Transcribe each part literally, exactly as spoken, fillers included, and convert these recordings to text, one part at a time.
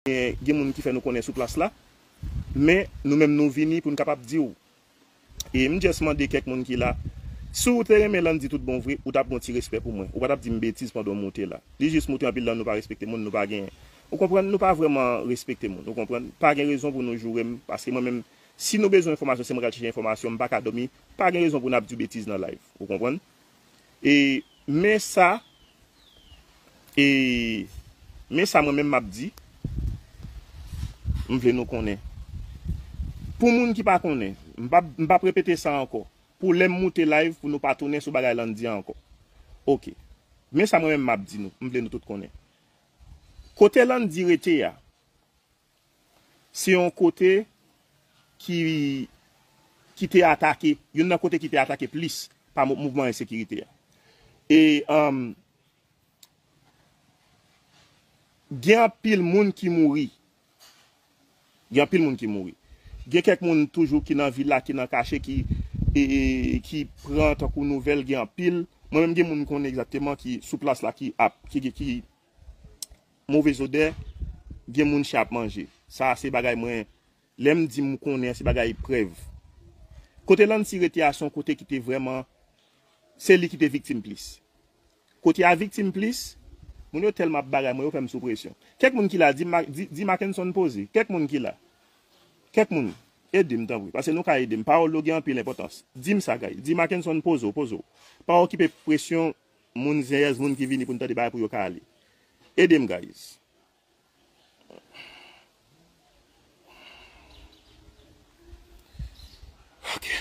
gen, gen moun ki fè nou konnen sou plas la. Men, nou menm nou vini pou n kapab di w. E m just mande kèk moun ki la, si w te renmen Landy tout bon vre, ou t ap gen yon ti respè pou mwen. Ou pa t ap di m betiz pandan w moute la. Li jis moute anpil nan nou pa respekte moun, nou pa gen. Ou konprann, nou pa vrèman respekte moun. Ou konprann? Pa gen rezon pou nou joure m, paske mwen menm, si nou bezwen enfòmasyon, se mwen k al chèche enfòmasyon, m pa ka dòmi. Pa gen rezon pou n ap di w betiz nan live. Ou konprann? E, men sa, e, men sa mwen menm m ap di, m vle nou konnen. Pou moun ki pa konnen, m p ap, m p ap repete sa ankò. Pou lè m moute live, pou nou pa tounen sou bagay Landy a ankò. Oke. Men sa mwen menm m ap di nou, m vle nou tout konnen. Kote Landy rete a, se yon kote ki, ki te atake, youn nan kote ki te atake plis pa mo-, mouvman ensekirite a. E, um, gen anpil moun ki mouri. Gen anpil moun ki mouri. Gen kèk moun toujou ki nan vil la, ki nan kache, ki, e, e, ki pran tankou nouvèl, gen anpil. Mwen menm gen moun m konnen egzakteman ki sou plas la, ki ap, ki, ki, ki move zodè, gen moun chen ap manje. Sa se bagay mwen, lè m di m konnen, se bagay prèv. Kote Landy rete a, se yon kote ki te vrèman, se li ki te viktim plis. Kote a viktim plis, moun yo tèlman ap bagay mwen, yo fè m sou presyon. Kèk moun ki la, di, Ma-, di, di Mackenson poze. Kèk moun ki la. Kèk moun, ede m tanpri, paske nou ka ede m. Pawòl yo gen anpil enpòtans. Di m sa, guys. Di Mackenson poze w, poze w. Pa okipe presyon moun, zeyèz moun ki vini pou n tande bagay pou yo ka ale. Ede m, guys. Ok.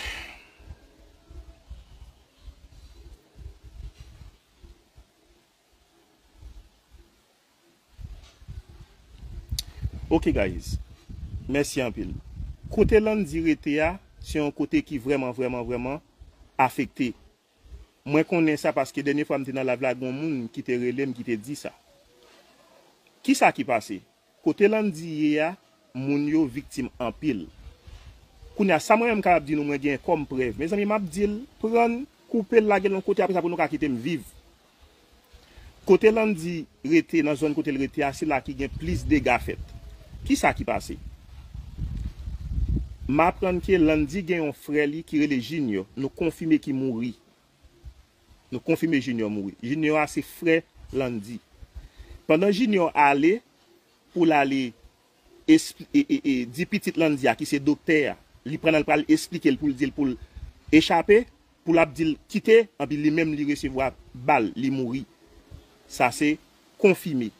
Ok, guys. Mèsi anpil. Kote Landy rete a, se yon kote ki vrèman, vrèman, vrèman afekte. Mwen konnen sa paske dènye fwa m te nan live la, gen yon moun ki te rele m, ki te di sa. Kisa ki pase? Kote Landy ye a, moun yo viktim anpil. Kounye a, sa mwen menm kapab di nou, mwen gen kòm prèv. Mezanmi, m ap di l, pran l, koupe l, lage l yon kote, apre sa pou nou ka kite m viv. Kote Landy rete, nan zòn kote l rete a, se la ki gen plis dega fèt. Kisa ki pase? M aprann ke Landy gen yon frè li ki rele Junior. Nou konfime ki mouri. Nou konfime Junior mouri. Junior a se frè Landy. Pandan Junior ale pou l ale espli-, e, e, e, di pitit Landy a ki se doktè a, li pran l pral esplike l pou l di l pou l echape, pou l ap di l kite, anpi li menm li resevwa bal, li mouri. Sa se konfime.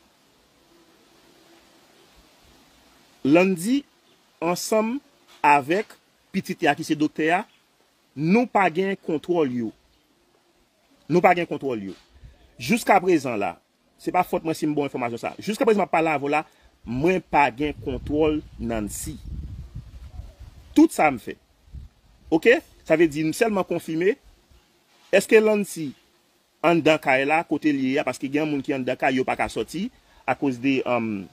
Landy ansanm avèk pitit li a ki se doktè a, nou pa gen kontwòl yo. Nou pa gen kontwòl yo. Jiskaprezan la, se pa fòt mwen si m ba w enfòmasyon sa. Jiskaprezan m ap pale avè w la, mwen pa gen kontwòl Nancy. Tout sa m fè. Oke? Sa vle di, m sèlman konfime. Èske Lancy anndan kay la, kote l ye a, paske gen moun ki anndan kay, yo pa ka sòti akoz de, um,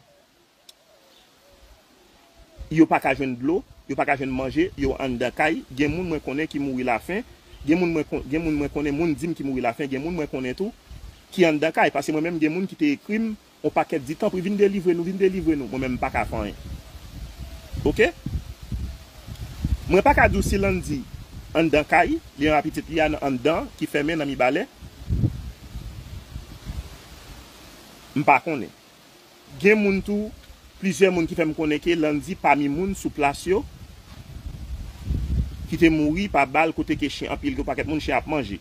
yo pa ka jwenn dlo, yo pa ka jwenn manje, yo anndan kay. Gen moun mwen konnen ki mouri lafen, gen moun mwen kon-, gen moun mwen konnen, moun di m ki mouri lafen, gen moun mwen konnen tou ki anndan kay, paske mwen menm gen moun ki te ekri m, yon pakèt di, tanpri, vin delivre nou, vin delivre nou. Mwen menm, m pa ka fè anyen. Oke? Mwen pa ka di w si Landy anndan kay, li an pitit li a nan anndan, ki fèmen nan Mibalè. M pa konnen. Gen moun tou, plizyè moun ki fè m konnen ke Landy pami moun sou plas yo, ki te mouri pa bal kote ke chen, anpil, gen pakèt moun chen ap manje.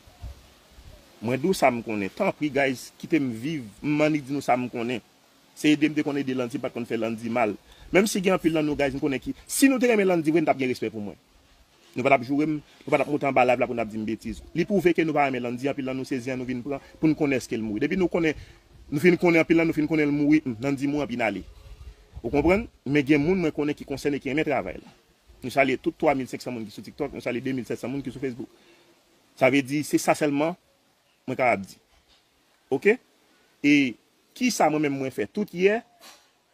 Mwen di w sa m konnen. Tanpri, guys, kite m viv. M annik di nou sa m konnen. Se ede m te konn ede Landy, m pa t konn fè Landy mal. Menm si gen anpil nan nou, guys, m konnen ki, si nou te renmen Landy vre, n t ap gen respè pou mwen. Nou pa t ap joure m, nou pa t ap monte anba live la pou n ap di m betiz. Li pwouve ke nou pa renmen Landy, anpil nan nou sezi an nou vin pran pou n konnen èske l mouri. Depi nou konnen, nou fin konnen anpil nan nou fin konnen l mouri, hmm, Landy mouri anpi n ale. Ou konprann? Men gen moun mwen konnen ki konsène, ki renmen travay la. Nou salye tout twa mil senk san moun ki sou TikTok, nou salye de mil sèt san moun ki sou Facebook. Sa vle di, se sa sèlman mwen kapab di. Oke? E kisa mwen menm mwen fè? Tout yè,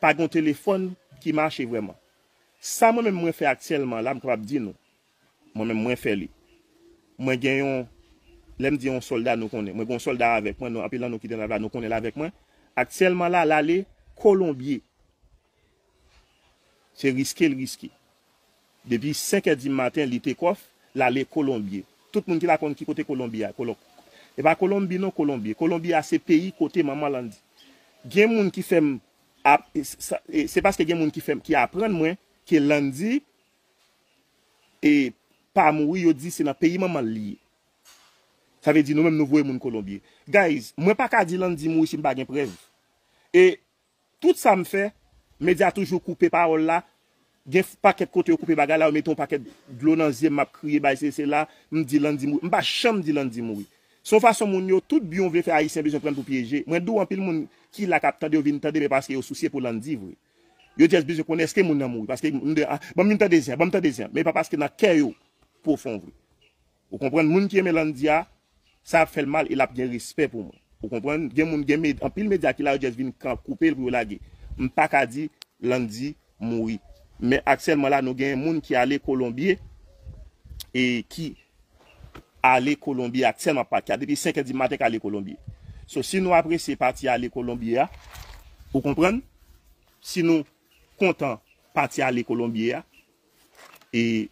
pa gen yon telefòn ki mache vrèman. Sa mwen menm mwen fè aktyèlman la, m kapab di nou. Mwen menm mwen fè li. Mwen gen yon, lè m di yon sòlda nou konnen. Mwen gen yon sòlda avèk mwen, nou, anpil nan nou ki te nan la, nou konnen l avèk mwen. Aktyèlman la, l ale Kolonbye. Se riske l riske. Depi senkè di maten, li take off, l ale Kolonbye. Tout moun ki la konn ki kote Kolonbye a. Kolon... E pa Kolonbi non, Kolonbye. Kolonbye a se peyi kote manman Landy. Gen moun ki fè m ap... e sa- e se paske gen moun ki fè m, ki aprann mwen ke Landy e pa mouri, yo di se nan peyi manman l li ye. Sa vle di nou menm nou voye moun Kolonbye. Guys, mwen pa ka di Landy mouri si m pa gen prèv. E tout sa m fè, medya toujou koupe pawòl la. Gen pakèt kote yo koupe bagay la, yo mete yon pakèt dlo nan zye m, m ap kriye, bay se se la, m di Landy mouri. M pa janm di Landy mouri. Se yon fason moun yo, tout byen w vle fè Ayisyen bezwen pran pou pyeje. Mwen di w anpil moun ki la k ap tande, yo vin tande, men paske yo sousye pou Landy vre. Yo just bezwen konnen èske moun nan mouri. Paske m de, ah, ban m vin tande zen, ban m tande zen. Men pa paske nan kè yo pwofon vre. Ou konprann? Moun ki renmen Landy a, sa ap fè l mal e l ap gen respè pou mwen. Ou konprann? Gen moun, gen med, anpil medya ki la, yo just vin kan- koupe l pou yo lage. M pa ka di Landy mouri. Men aktyèlman la, nou gen moun ki ale Kolonbye e ki ale Kolonbye aktyèlman, pa ki depi senkè di maten k ale Kolonbye. So, si nou apresye pati ale Kolonbye a, ou konprann? Si nou kontan pati ale Kolonbye a, e